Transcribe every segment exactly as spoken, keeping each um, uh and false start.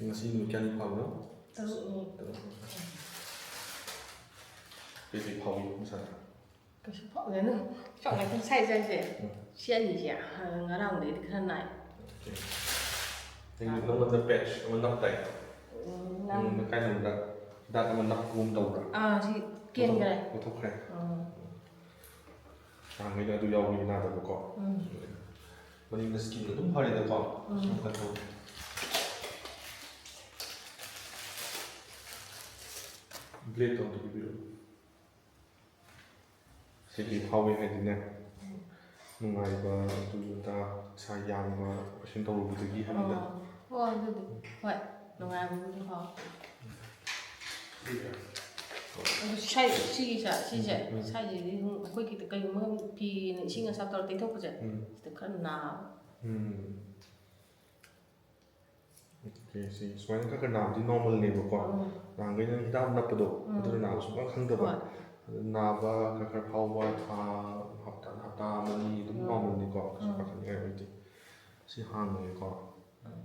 ꯉꯁꯤ ꯅꯨꯃꯤꯠ ꯀꯌꯥꯅꯤ ꯐꯥꯕꯅꯣ? ꯇꯔꯨꯛꯅꯤ꯫ ꯇꯔꯨꯛꯅꯤ꯫ ꯀꯩꯀꯩ ꯐꯥꯎꯏ ꯃꯁꯥꯗ? ꯀꯩꯁꯨ ꯐꯥꯎꯗꯦ꯫ ꯅꯪ ꯆꯥꯛ ꯉꯥꯛꯇꯪ ꯁꯥꯏ ꯆꯥꯏꯁꯦ꯫ ꯎꯝ꯫ ꯁꯤ ꯑꯅꯤꯁꯦ ꯉꯔꯥꯡꯗꯩꯗꯤ ꯈꯔ ꯅꯥꯏ꯫ ꯑꯣꯀꯦ꯫ ꯅꯪ, ꯅꯪꯉꯣꯟꯗ ꯄꯦꯠꯁ ꯑꯃ ꯅꯞꯇꯥꯏ꯫ ꯎꯝ, ꯅꯪ ꯅꯪꯉꯣꯟꯗ ꯀꯥꯏ ꯂꯝꯗ ꯍꯤꯗꯥꯛ ꯑꯃ ꯅꯞꯄꯒꯨꯝ ꯇꯧꯕ꯭ꯔꯥ? ꯑꯥ, ꯁꯤ ꯀꯦꯟꯈ꯭ꯔꯦ꯫ ꯂꯧꯊꯣꯛꯈ꯭ꯔꯦ꯫ ꯎꯝ꯫ ꯅꯍꯥꯟꯈꯩꯗ ꯑꯗꯨ ꯌꯥꯎꯕꯒꯤ ꯅꯥꯗꯕꯀꯣ꯫ ꯎꯝ꯫ ꯃꯅꯤꯡꯗ ꯁ꯭ꯀꯤꯟ ꯑꯗꯨꯝ ꯐꯔꯦꯗꯀꯣ꯫ ꯎꯝ꯫ ꯁꯨꯝ ꯀꯟꯊꯣꯛ-, ꯕ꯭ꯂꯦꯗꯇꯣ ꯑꯝꯇ ꯄꯤꯕꯤꯔꯛꯑꯣ꯫ ꯁꯤꯒꯤ ꯐꯥꯎꯋꯦ ꯍꯥꯏꯗꯤꯅꯦ, ꯅꯨꯡꯉꯥꯏꯕ, ꯑꯗꯨ ꯑꯗꯥ, ꯏꯁꯥ ꯌꯥꯡꯕ ꯑꯣꯄꯔꯦꯁꯟ ꯇꯧꯔꯨꯕꯗꯒꯤ ꯍꯥꯏꯕꯗ꯫ ꯑꯣ, ꯑꯣ, ꯑꯗꯨꯗꯤ ꯍꯣꯏ, ꯅꯨꯡꯉꯥꯏꯕꯕꯨꯗꯤ ꯐꯥꯎ꯫ ꯑꯗꯨ ꯁꯥꯏ-, ꯁꯤꯒꯤꯁꯦ, ꯁꯤꯁꯦ, ꯎꯝ, ꯎꯝ꯫ ꯁꯥꯏꯁꯤꯗꯤ ꯑꯗꯨꯝ ꯑꯩꯈꯣꯏꯒꯤ ꯀꯩꯒꯨꯝꯕ ꯐꯤꯅ ꯏꯁꯤꯡ ꯑꯁꯥꯕ ꯇꯧꯔ ꯇꯩꯊꯣꯛꯄꯁꯦ, ꯎꯝ꯫ ꯁꯤꯗ ꯈꯔ ꯅꯥꯕ꯫ ꯎꯝ꯫ ꯑꯣꯀꯦ, ꯁꯤ ꯁꯨꯃꯥꯏꯅ ꯈꯔ ꯈꯔ ꯅꯥꯕꯗꯤ ꯅꯣꯔꯃꯜꯅꯦꯕꯀꯣ꯫ ꯎꯝ꯫ ꯅꯍꯥꯟꯈꯩ ꯅꯪ ꯍꯤꯗꯥꯛ ꯅꯞꯄꯗꯣ, ꯎꯝ꯫ ꯑꯗꯨꯅ ꯅꯥꯕ ꯁꯨꯡꯈꯪ ꯈꯪꯗꯕ꯫ ꯍꯣꯏ꯫ ꯑꯗꯨ ꯅꯥꯕ ꯈꯔ ꯈꯔ ꯐꯥꯎꯕ ꯊꯥ, ꯍꯞꯇꯥ, ꯍꯞꯇꯥ ꯑꯃꯅꯤ ꯑꯗꯨꯝ ꯎꯝ꯫ ꯅꯣꯔꯃꯜꯅꯤꯀꯣ, ꯀꯩꯁꯨ ꯎꯝ꯫ ꯄꯥꯈꯠꯅꯤꯡꯉꯥꯏ ꯑꯣꯏꯗꯦ꯫ ꯁꯤ ꯍꯥꯡꯉꯒꯦꯀꯣ꯫ ꯎꯝ꯫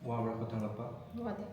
ꯋꯥꯕ꯭ꯔꯥ ꯈꯨꯠ ꯊꯥꯡꯒꯠꯄ? ꯋꯥꯗꯦ꯫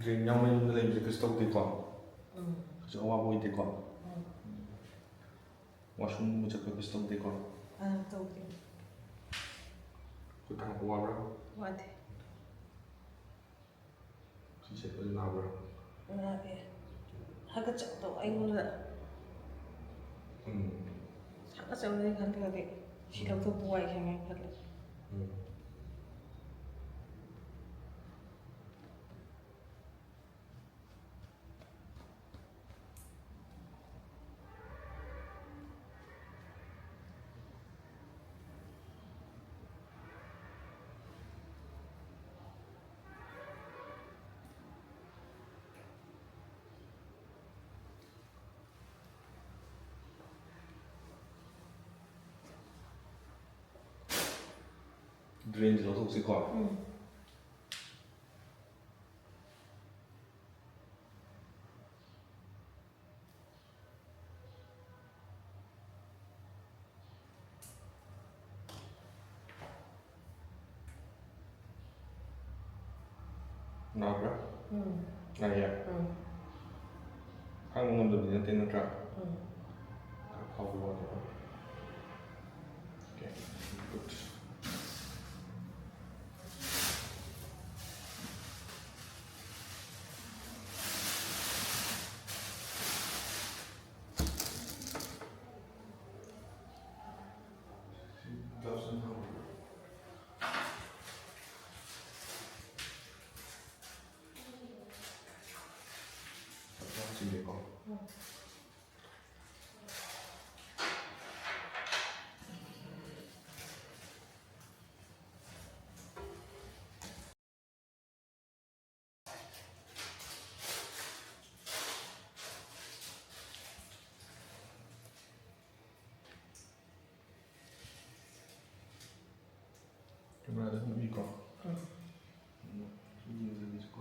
ꯗ꯭ꯔꯦꯟ ꯌꯥꯎꯅ ꯌꯨꯝꯗ ꯂꯩꯕꯁꯦ ꯀꯩꯁꯨ ꯇꯧꯗꯦꯀꯣ? ꯎꯝ ꯀꯩꯁꯨ ꯑꯋꯥꯕ ꯑꯣꯏꯗꯦꯀꯣ? ꯎꯝ ꯋꯥꯁꯔꯨꯝꯒꯨꯝꯕ ꯆꯠꯄ ꯀꯩꯁꯨ ꯇꯧꯗꯦꯀꯣ? ꯑꯥ ꯇꯧꯗꯦ꯫ ꯈꯨꯠ ꯊꯥꯡꯒꯠꯄ ꯋꯥꯕ꯭ꯔꯥ? ꯋꯥꯗꯦ꯫ ꯁꯤ ꯆꯠꯄꯗ ꯅꯥꯕ꯭ꯔꯥ? ꯅꯥꯗꯦ꯫ ꯍꯥꯀꯠꯆꯕꯗꯣ ꯑꯩꯉꯣꯟꯗ ꯎꯝ ꯍꯥꯀꯠꯆꯕꯗꯤ ꯈꯟꯗꯦ, ꯍꯧꯖꯤꯛ ꯁꯤ ꯂꯧꯊꯣꯛꯄ ꯋꯥꯏ ꯁꯪꯉꯦ ꯈꯜꯂꯦ꯫ ꯎꯝ ꯗ꯭ꯔꯦꯟꯁꯦ ꯂꯧꯊꯣꯛꯁꯤꯀꯣ꯫ ꯎꯝ ꯅꯥꯕ꯭ꯔꯥ? ꯎꯝ ꯅꯥꯏꯌꯦ? ꯎꯝ ꯈꯥꯡꯕ ꯉꯝꯗꯕꯗꯤ ꯅꯠꯇꯦ ꯅꯠꯇ꯭ꯔꯥ? ꯎꯝ ꯈꯥꯡꯕ ꯋꯥꯗꯕ꯫ Okay, good. ꯀꯦꯃꯦꯔꯥꯗ ꯑꯗꯨꯝ ꯎꯏꯀꯣ? ꯎꯝ꯫ ꯎꯝ, ꯁꯨꯝ ꯌꯦꯡꯖꯒꯦꯁꯦꯀꯣ꯫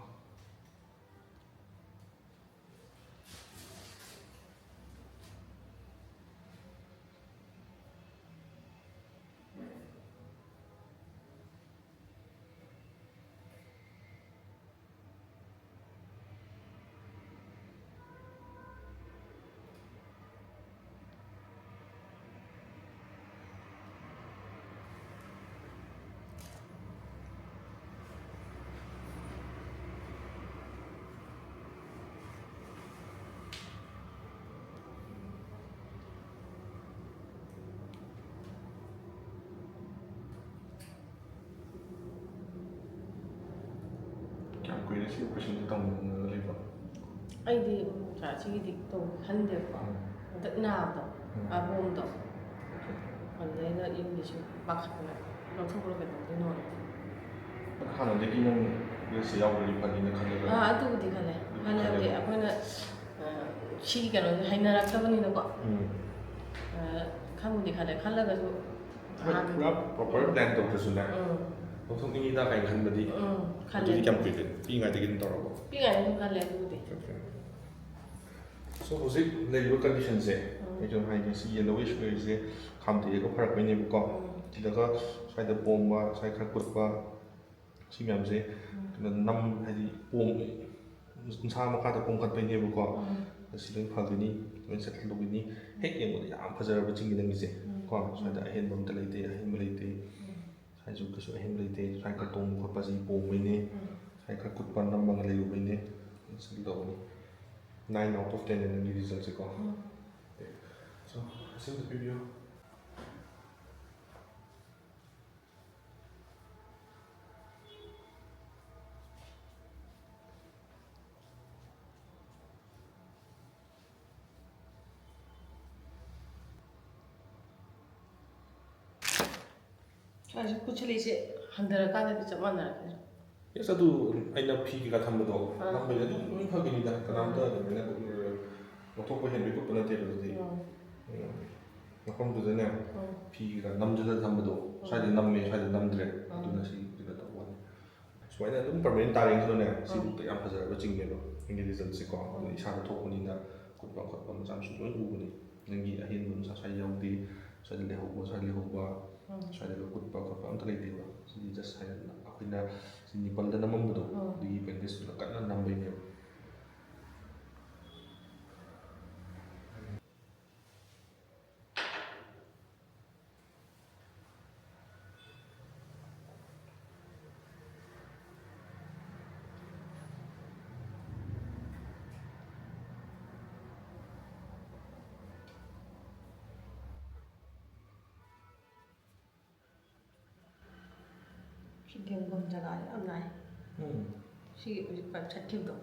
ꯑꯣꯄꯔꯦꯁꯟꯗꯤ ꯇꯧꯅꯤꯡꯉꯒ ꯂꯩꯕ꯭ꯔꯣ? ꯑꯩꯗꯤ ꯎꯝ, ꯁꯤꯒꯤꯗꯤ ꯇꯧ ꯈꯟꯗꯦꯕꯀꯣ꯫ ꯍꯟꯗꯛ ꯅꯥꯕꯗꯣ, ꯑꯥꯔꯣꯝꯗꯣ, ꯑꯗꯨꯗꯩꯗ ꯌꯨꯝꯒꯤꯁꯨ ꯄꯥꯈꯠꯇꯅ ꯂꯧꯊꯣꯛꯄ꯭ꯔꯣ ꯀꯩꯗꯧꯗꯣꯏꯅꯣ? ꯍꯥꯟꯅꯗꯒꯤ ꯅꯪ ꯔꯤꯜꯁꯁꯦ ꯌꯥꯎꯕꯗꯤ ꯐꯅꯤꯅ ꯈꯜꯂꯒ ꯑꯥ ꯑꯗꯨꯕꯨꯗꯤ ꯈꯜꯂꯦ꯫ ꯈꯜꯂꯦ ꯍꯥꯏꯕꯗꯤ ꯑꯩꯈꯣꯏꯅ ꯑ, ꯁꯤꯒꯤ ꯀꯩꯅꯣꯁꯦ ꯍꯩꯅꯔꯛꯇꯕꯅꯤꯅꯀꯣ꯫ ꯎꯝ꯫ ꯑ, ꯈꯟꯕꯨꯗꯤ ꯈꯜꯂꯦ, ꯈꯜꯂꯒꯁꯨ ꯍꯣꯏ, ꯄꯨꯔꯥ ꯄ꯭ꯔꯣꯄꯔ ꯄ꯭ꯂꯥꯟ ꯇꯧꯗ꯭ꯔꯁꯨꯅꯦ, ꯎꯝ, ꯂꯧꯊꯣꯛꯅꯤꯡꯉꯤꯗ ꯀꯥꯏꯅ ꯈꯟꯕꯗꯤ꯫ ꯎꯝ, ꯈꯜꯂꯦ꯫ ꯑꯗꯨꯗꯤ ꯀꯌꯥꯝ ꯀꯨꯏꯔꯦ? ꯄꯤꯛꯏꯉꯩꯗꯒꯤ ꯑꯗꯨꯝ ꯇꯧꯔꯕꯣ? ꯄꯤꯛꯏꯉꯩꯗꯁꯨ ꯈꯜꯂꯦ ꯑꯗꯨꯕꯨꯗꯤ꯫ ꯁꯣ ꯍꯧꯖꯤꯛ ꯂꯩꯔꯤꯕ ꯀꯟꯗꯤꯁꯟꯁꯦ, ꯑꯩ ꯁꯨꯝ ꯍꯥꯏꯒꯦ, ꯁꯤ ꯌꯦꯜꯂꯣꯋꯤꯁ ꯑꯣꯏꯔꯤꯁꯦ ꯈꯥꯝ ꯇꯦꯛꯑꯒ ꯐꯔꯛꯄꯩꯅꯦꯕꯀꯣ꯫ ꯎꯝ꯫ ꯁꯤꯗꯒ ꯁ꯭ꯋꯥꯏꯗ ꯄꯣꯝꯕ, ꯁ꯭ꯋꯥꯏ ꯈꯔ ꯀꯨꯠꯄ, ꯁꯤ ꯃꯌꯥꯝꯁꯦ ꯀꯩꯅꯣ ꯅꯝ ꯍꯥꯏꯗꯤ ꯄꯣꯝ ꯎꯟꯁꯥ ꯃꯈꯥꯗ ꯄꯣꯝꯈꯠꯄꯩꯅꯦꯕꯀꯣ꯫ ꯑꯁꯤ ꯂꯣꯏ ꯐꯒꯅꯤ, ꯂꯣꯏ ꯁꯦꯇꯜ ꯇꯧꯒꯅꯤ꯫ ꯍꯦꯛ ꯌꯦꯡꯕꯗ ꯌꯥꯝ ꯐꯖꯔꯕ ꯆꯤꯡꯒꯤ ꯅꯪꯒꯤꯁꯦ ꯀꯣ꯫ ꯁ꯭ꯋꯥꯏꯗ ꯑꯍꯦꯟꯕ ꯑꯝꯇ ꯂꯩꯇꯦ, ꯑꯍꯦꯟꯕ ꯂꯩꯇꯦ꯫ ꯁ꯭ꯋꯥꯏꯁꯨ ꯀꯩꯁꯨ ꯑꯍꯦꯟꯕ ꯂꯩꯇꯦ꯫ ꯁ꯭ꯋꯥꯏ ꯈꯔ ꯇꯣꯡꯕ ꯈꯣꯠꯄꯁꯤ ꯄꯣꯝꯕꯩꯅꯦ꯫ ꯁ꯭ꯋꯥꯏ ꯈꯔ ꯀꯨꯠꯄ ꯅꯝꯃꯒ ꯂꯩꯔꯨꯕꯩꯅꯦ꯫ ꯁꯦꯇꯜ ꯇꯧꯒꯅꯤ꯫ Nine out of ten ꯅꯪꯒꯤ ꯔꯤꯖꯜꯁꯦꯀꯣ꯫ ꯁꯣ ꯑꯁꯤꯝꯇ ꯄꯤꯕꯤꯌꯨ꯫ ꯁ꯭ꯋꯥꯏꯁꯦ ꯀꯨꯠꯁꯜꯂꯤꯁꯦ ꯍꯟꯊꯔꯀꯥꯟꯗꯗꯤ ꯆꯞ ꯃꯥꯟꯅꯔꯛꯀꯅꯤ꯫ ꯌꯦꯁ, ꯑꯗꯨ ꯑꯩꯅ ꯐꯤ ꯀꯩꯀꯥ ꯊꯝꯕꯗꯣ, ꯑꯥ꯫ ꯅꯝꯕꯩꯗꯤ ꯑꯗꯨꯝ ꯂꯣꯏ ꯐꯒꯅꯤꯗ꯫ ꯀꯅꯥꯝꯇ ꯑꯗꯨꯃꯥꯏꯅ ꯂꯧꯊꯣꯛꯄ ꯍꯦꯟꯕ ꯈꯣꯠꯄ ꯅꯠꯇꯦꯕ ꯑꯗꯨꯗꯤ꯫ ꯎꯝ꯫ ꯎꯝ꯫ ꯃꯐꯝꯗꯨꯗꯅꯦ ꯎꯝ꯫ ꯐꯤ ꯀꯩꯀꯥ ꯅꯝꯖꯜꯂ ꯊꯝꯕꯗꯣ, ꯁ꯭ꯋꯥꯏꯗ ꯅꯝꯃꯦ, ꯁ꯭ꯋꯥꯏꯗ ꯅꯝꯗ꯭ꯔꯦ, ꯑꯗꯨꯅ ꯁꯤ ꯀꯩꯅꯣ ꯇꯧꯕ ꯋꯥꯅꯤ꯫ ꯁꯨꯃꯥꯏꯅ ꯑꯗꯨꯝ ꯄꯔꯃꯅꯦꯟ ꯇꯥꯔꯦꯅ ꯈꯜꯂꯣꯅꯦ, ꯁꯤꯕꯨꯛꯇ ꯌꯥꯝ ꯐꯖꯔꯕ ꯆꯤꯡꯅꯦꯕ ꯅꯪꯒꯤ ꯔꯤꯖꯜꯁꯦꯀꯣ꯫ ꯑꯗꯣ ꯏꯁꯥꯗ ꯊꯣꯛꯄꯅꯤꯅ ꯀꯨꯠꯄ ꯈꯣꯠꯄ ꯃꯆꯥ ꯃꯁꯨ ꯂꯣꯏ ꯎꯕꯅꯤ꯫ ꯅꯪꯒꯤ ꯑꯍꯦꯟꯕ ꯃꯆꯥ ꯁ꯭ꯋꯥꯏꯗ ꯌꯥꯎꯗꯦ, ꯁ꯭ꯋꯥꯏꯗ ꯂꯩꯍꯧꯕ, ꯁ꯭ꯋꯥꯏꯗ ꯂꯩꯍꯧꯕ, ꯁ꯭ꯋꯥꯏꯗ ꯀꯨꯠꯄ ꯈꯣꯠꯄ ꯑꯝꯇ ꯂꯩꯇꯦꯕ꯫ ꯁꯤꯗꯤ ꯖꯁ ꯍꯥꯏꯅ ꯑꯩꯈꯣꯏꯅ ꯁꯤ ꯅꯤꯄꯜꯗ ꯅꯝꯃꯝꯕꯗꯣ, ꯑꯗꯨꯒꯤ ꯕꯦꯟꯗꯦꯖꯇꯨꯅ ꯀꯟꯅ ꯅꯝꯕꯩꯅꯦꯕ꯫ ꯁꯤ ꯂꯦꯡꯐꯝ ꯖꯒꯥꯁꯦ ꯌꯥꯝ ꯅꯥꯏ꯫ ꯎꯝ꯫ ꯁꯤ ꯍꯧꯖꯤꯛ ꯄꯥꯏꯞ ꯆꯠꯈꯤꯕꯗꯣ꯫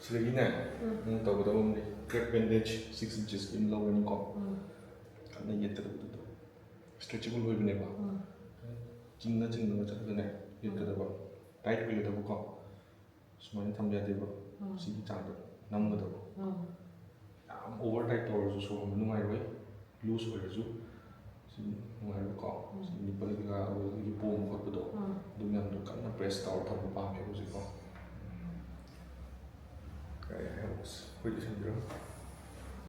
ꯁꯤꯗꯒꯤꯅꯦ, ꯎꯝ꯫ ꯅꯪ ꯇꯧꯒꯗꯕ ꯑꯃꯗꯤ ꯀ꯭ꯔꯦꯞ ꯕꯦꯟꯗꯦꯖ ꯁꯤꯛꯁ ꯏꯟꯆꯦꯁꯀꯤ ꯑꯃ ꯂꯧꯔꯅꯤꯀꯣ꯫ ꯎꯝ꯫ ꯀꯟꯅ ꯌꯦꯠꯀꯗꯕꯗꯨꯗꯣ꯫ ꯁ꯭ꯇ꯭ꯔꯦꯆꯦꯕꯜ ꯑꯣꯏꯕꯅꯦꯕ꯫ ꯎꯝ꯫ ꯆꯤꯡꯅ ꯆꯤꯡꯅꯒ ꯆꯠꯂꯒꯅꯦ, ꯌꯦꯠꯀꯗꯕ꯫ ꯇꯥꯏꯠ ꯑꯣꯏꯒꯗꯕꯀꯣ꯫ ꯁꯨꯃꯥꯏꯅ ꯊꯝꯕ ꯌꯥꯗꯦꯕ꯫ ꯎꯝ꯫ ꯁꯤꯒꯤ ꯆꯥꯡꯗ ꯅꯝꯒꯗꯕ꯫ ꯎꯝ꯫ ꯌꯥꯝ ꯑꯣꯚꯔ ꯇꯥꯏꯠ ꯇꯧꯔꯁꯨ ꯁꯣꯔ ꯍꯣꯟꯕ ꯅꯨꯡꯉꯥꯏꯔꯣꯏ, ꯂꯨꯖ ꯑꯣꯏꯔꯁꯨ ꯁꯤ ꯅꯨꯡꯉꯥꯏꯔꯣꯏꯀꯣ꯫ ꯎꯝ꯫ ꯁꯤ ꯅꯤꯄꯜ ꯀꯩꯀꯥ ꯑꯗꯨꯗꯒꯤ ꯄꯣꯝꯕ ꯈꯣꯠꯄꯗꯣ, ꯎꯝ꯫ ꯑꯗꯨ ꯃꯌꯥꯝꯗꯣ ꯀꯟꯅ ꯄ꯭ꯔꯦꯁ ꯇꯧꯔ ꯊꯝꯕ ꯄꯥꯝꯃꯦꯕ ꯍꯧꯖꯤꯛꯀꯣ꯫ ꯀꯔꯤ ꯍꯥꯏ? ꯑꯩꯈꯣꯏꯗꯤ ꯁꯟꯗ꯭ꯔꯣ?